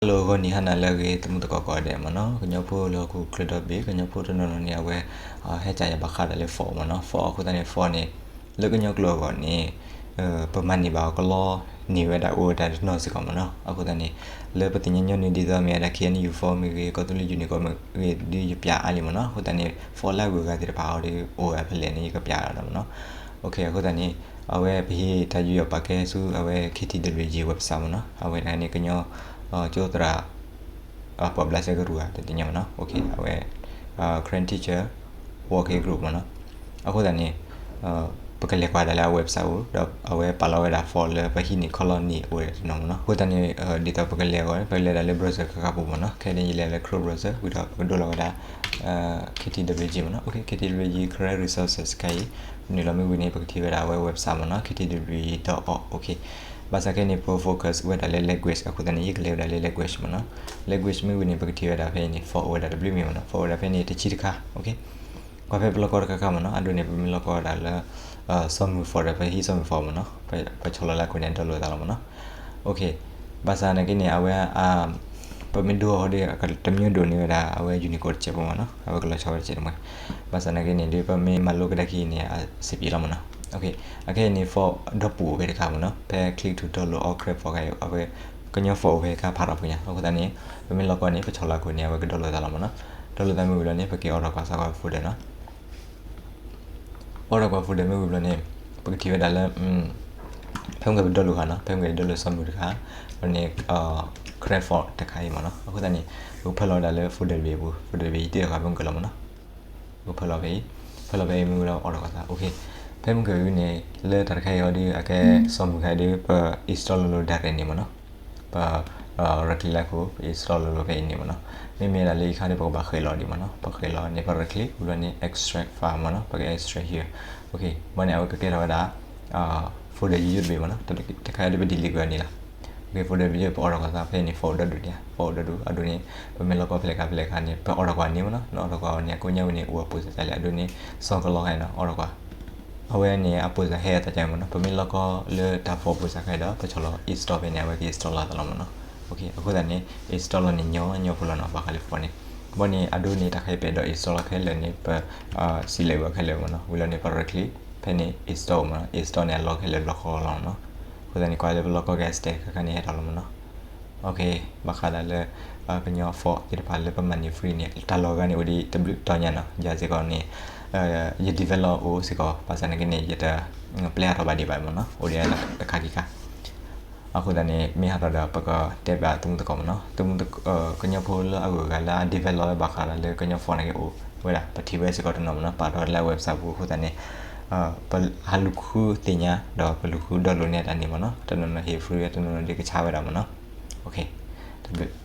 Hello ဂီၤနံၤဟါနၤလၢအဂ့ၤ သမုၢ်သကိးကိးဂၤဒဲးမ့ၢ်နီၤ, ကညီဖိလၢဟီၣ်ခိၣ်ချၢဒီဘ့ၣ် ကညီဖိတနီၤနီၤန့ၣ် အဝဲ ဟဲကၠးယၤဘၣ်ဃးဒီးလၢ font မ့ၢ်နီၤ, font အဃိသတးန့ၣ် font န့ၣ် လၢကညီကျိာ်အဂီၢ်န့ၣ် ပမၤန့ၢ်ဘၣ်အီၤကလီန့ၢ်ဝဲဒၣ်အိၣ်ဝဲဒၣ်တနီၤစ့ၢ်ကီးမ့ၢ်နီၤ, အဃိသတးန့ၣ် လၢပသ့ၣ်ညါညီနုၢ်ဒ်သိးမ့ၢ်ဝဲဒၣ် KNU font မ့ၢ်ဂ့ၤ ကီၢ်သူလ့ၤ Unicode မ့ၢ်ဂ့ၤ ဒ်ယပျးအါလံမ့ၢ်နီၤ, အဃိသတးန့ၣ် font လၢအဂုၤအဂၤသ့ၣ်တဖၣ်အီၤဒီးအိၣ်ဝဲဖဲလဲၣ်န့ၣ် ယကပျးလီၤမ့ၢ်နီၤ, အဃိသတးန့ၣ် အဝဲပဟ့ၣ်တၢ်ယူးယီၣ်ပာ်ကဲဆူအဝဲ K T W G website မ့ၢ်နီၤ, အဝဲဒၣ်န့ၣ်ကညီ ကၠိသရၣ် ပှၤဘျးစဲကရူၢ်ဧါ တသ့ၣ်ညါမ့ၢ်နီၤ, အဝဲ Karen Teacher Working Group မ့ၢ်နီၤ, အဃိသတးန့ၣ် ပကလဲၤကွၢ်ဒၣ်လၢအ website ပူၤ ဒီးအဝဲပာ်လီၤဝဲဒၣ် font လၢပဟံးန့ၢ်ကလီန့ၢ်အိၣ်ဝဲတနီၤမ့ၢ်နီၤ, အဃိသတးန့ၣ် ဒ်သိးပကလဲၤအဂီၢ် ပကလဲၤဒၣ်လၢ browser ခါခါပူၤမ့ၢ်နီၤ, ခဲအံၤယလဲၤလၢ Chrome browser ဝံၤဒီးပကဒိလီၤဝဲဒၣ် K T W G မ့ၢ်နီၤ, K T W G Karen Resources ခဲအံၤ နုာ်လီၤမ့ၢ်ဝံၤန့ၣ် ပကထံၣ်ဝဲဒၣ်အဝဲ website မ့ၢ်နီၤ, K T W G dot org, ဘၣ်ဆၣ်ခဲအံၤန့ၣ် ပ focus ဝဲဒၣ်လၢ language အဃိသတးန့ၣ် ယကလဲၤဝဲဒၣ်လၢ language မ့ၢ်နီၤ, language မ့ၢ်ဝံၤန့ၣ် ပကထံၣ်ဝဲဒၣ်ဖဲအံၤန့ၣ် font အိၣ်ဝဲဒၣ်တဘျုးမံၤမ့ၢ်နီၤ, font အိၣ်ဝဲဒၣ်ဖဲန့ၣ်တဆံတခါ, ကွၢ်ဖဲပလီၢ်ကီတခါခါမ့ၢ်နီၤ, အဒိန့ၣ် ပမ့ၢ်လီၢ်ကီဝဲဒၣ်လၢ စီၤမုၢ် font ဒီး ပဟံးစီၤမုၢ် font မ့ၢ်နီၤ, ပဆီၣ်လီၤလၢအခိၣ်န့ၣ် download သးလီၤမ့ၢ်နီၤ, ဘၣ်ဆၣ်နာ်က့န့ၣ် အဝဲ ပမ့ၢ်ဒိအီၤဒီး တမံၤဒိၣ်န့ၢ်ဝဲဒၣ် အဝဲ Unicode တစဲးဖိမ့ၢ်နီၤ, အဝဲကလီၤဆီဝဲတစဲးတမှဲ, ဘၣ်ဆၣ်နာ်က့န့ၣ် ဒ်ပမ့ၢ်မၤလိကဒါက့ၤန့ၣ် အဆင်ပြေလီၤမ့ၢ်နီၤ, အခဲအံၤန့ၣ် font ဒီပုၢ်အိၣ်ဖဲတခါမ့ၢ်နီၤ, ဖဲ click to download all Karen font ခဲအံၤ အဝဲ ကညီ font အိၣ်ဖဲခါဖးထီၣ်ဖိညါ, အဃိသတးန့ၣ် ပမ့ၢ်လီၢ်ကီန့ၣ် ပဆီၣ်လီၤအခိၣ်န့ၣ် အဝဲက download သးလီၤမ့ၢ်နီၤ, download သးမ့ၢ်ဝံၤလီၤန့ၣ် ပက့ၤအိးထီၣ်ကွၢ်စးကွၢ် folder နီၤ အိးထီၣ်ကွၢ် folder မ့ၢ်ဝံၤဘျီန့ၣ် ပကထံၣ်ဝဲဒၣ်လၢ ဖဲမ့ၢ်ကပ download ဃာ်နီၤ, ဖဲမ့ၢ်က download စီၤမုၢ်တခါ, ဘျီန့ၣ် Karen font တခါအံၤမ့ၢ်နီၤ, အဃိသတးန့ၣ် ပကဖၢလီၤဝဲဒၣ်လၢ folder တဘ့ၣ်အပူၤ, folder တဘ့ၣ်အံၤ တ့ထီၣ်ဃာ်ဖဲမ့ၢ်ကလီၤမ့ၢ်နီၤ, ပကဖၢလီၤဖဲအံၤ, ဖၢလီၤဖဲအံၤမ့ၢ်ဝံၤလီၤအိးထီၣ်ကွၢ်စး, ဖဲမ့ၢ်ကဝံၤန့ၣ် လၢတၢ်တခါအံၤအီၤဒီး အကဲစီၤမုၢ်ခါအံၤဒီး ပ install လိၤလိၤ direct န့ၣ်မ့ၢ်နီၤ, ပ right click လၢခိၣ် ပ install လိၤလိၤဖဲအံၤန့ၣ်မ့ၢ်နီၤ, မ့မ့ၢ်ဒၣ်လၢယခါဒီး ပကဘၣ်ဃဲၤလီၤဒံးမ့ၢ်နီၤ, ပဃဲၤလီၤန့ၣ် ပ right click ဝံၤလီၤန့ၣ် extract file မ့ၢ်နီၤ, ပက extract here, ဘၣ်န့ၣ် အဝဲကကဲထီၣ်ဝဲဒၣ် folder ယိယိတဘ့ၣ်မ့ၢ်နီၤ, တခါအံၤဒီးပ delete ကွံာ်အီၤန့ၣ်လီၤ, အဃိ folder ယိယိ ပအိးထီၣ်ကွၢ်စးဖဲအံၤန့ၣ် font ဒီဒူၣ်န့ၣ်, font ဒီဒူၣ် အဒိန့ၣ် ပမ့ၢ်လီၢ်ကီဖဲလဲၣ်ခါဖဲလဲၣ်ခါန့ၣ် ပအိးထီၣ်ကွၢ်န့ၣ်မ့ၢ်နီၤ, နအိးထီၣ်ကွၢ်အီၤန့ၣ် အကိးညါဝဲန့ၣ် အိၣ်အပိၢ်စၢ်ကလဲၣ် အဒိန့ၣ် စီၤကလီၤခါအံၤနီၤ အိးထီၣ်ကွၢ် အဝဲန့ၣ် အပိၢ်စၢ်ဟဲအသးကမ့ၢ်နီၤ, ပမ့ၢ်လီၢ်ကီလၢတၢ် font ပိၢ်စၢ်ခါအံၤဒီး ပဆီၣ်လီၤ install ဖဲန့ၣ် အဝဲက install လီၤသးလီၤမ့ၢ်နီၤ, အဃိသတးန့ၣ် install လီၤန့ၣ် ညီညီဖိလီၤနီၤ ဘၣ်ဃးလၢ font န့ၣ်, ဘၣ်န့ၣ် အဒိန့ၣ် တၢ်ခဲအံၤပအဲၣ်ဒိး install လီၤခဲလၢာ်န့ၣ် ပ select ဝဲခဲလၢာ်မ့ၢ်နီၤ, ဝံၤလီၤန့ၣ် ပ right click ဖဲန့ၣ် install မ့ၢ်နီၤ, install န့ၣ် အလီၢ်ခဲလၢာ်ဘျီဃီလီၤမ့ၢ်နီၤ, အဃိသတးန့ၣ် ကွၢ်လၢပလီၢ်ကီကဲ step ခါခါန့ၣ် ဟဲထီၣ်လီၤမ့ၢ်နီၤ. ဘၣ်ဃးဒီးလၢ ကညီ font သ့ၣ်တဖၣ်လၢပမၤန့ၢ် free န့ၣ် တၢ်လီၢ်ဂၤန့ၣ် အိၣ်ဒံးတဘျုးတီၤညါနီၤ, ယၤစ့ၢ်ကီးန့ၣ် ယ develop အိၣ်စ့ၢ်ကီး ဘၣ်ဆၣ်နာ်က့န့ၣ် ယတ ပျဲဟးထီၣ်ဘၣ်ဒံးဘၣ်မ့ၢ်နီၤ, အိၣ်ဒံးတခါခံခါ, အဃိသတးန့ၣ် မ့ၢ်ဟးထီၣ်ဒီး ပကတဲဘၣ်သမုၢ်သကိးမ့ၢ်နီၤ, သမုၢ် ကညီဖိလၢအဂုၤအဂၤလၢအ develop ဝဲဘၣ်ဃးဒီးလၢကညီ font နာ်က့အိၣ်ဝဲဒၣ် ပထံၣ်ဝဲစ့ၢ်ကီးတနီၤမ့ၢ်နီၤ, ပာ်ထီၣ်လၢ website ပူၤအဃိသတးန့ၣ် ပဟးလူၤဃုသ့ၣ်ညါ ဒီးပလူၤဃု download န့ၢ်တၢ်န့ၣ်မ့ၢ်နီၤ, တနီၤနီၤဟ့ၣ် free ဝဲ တနီၤနီၤဒ်ကဆါဝဲဒၣ်မ့ၢ်နီၤ, တဘျုး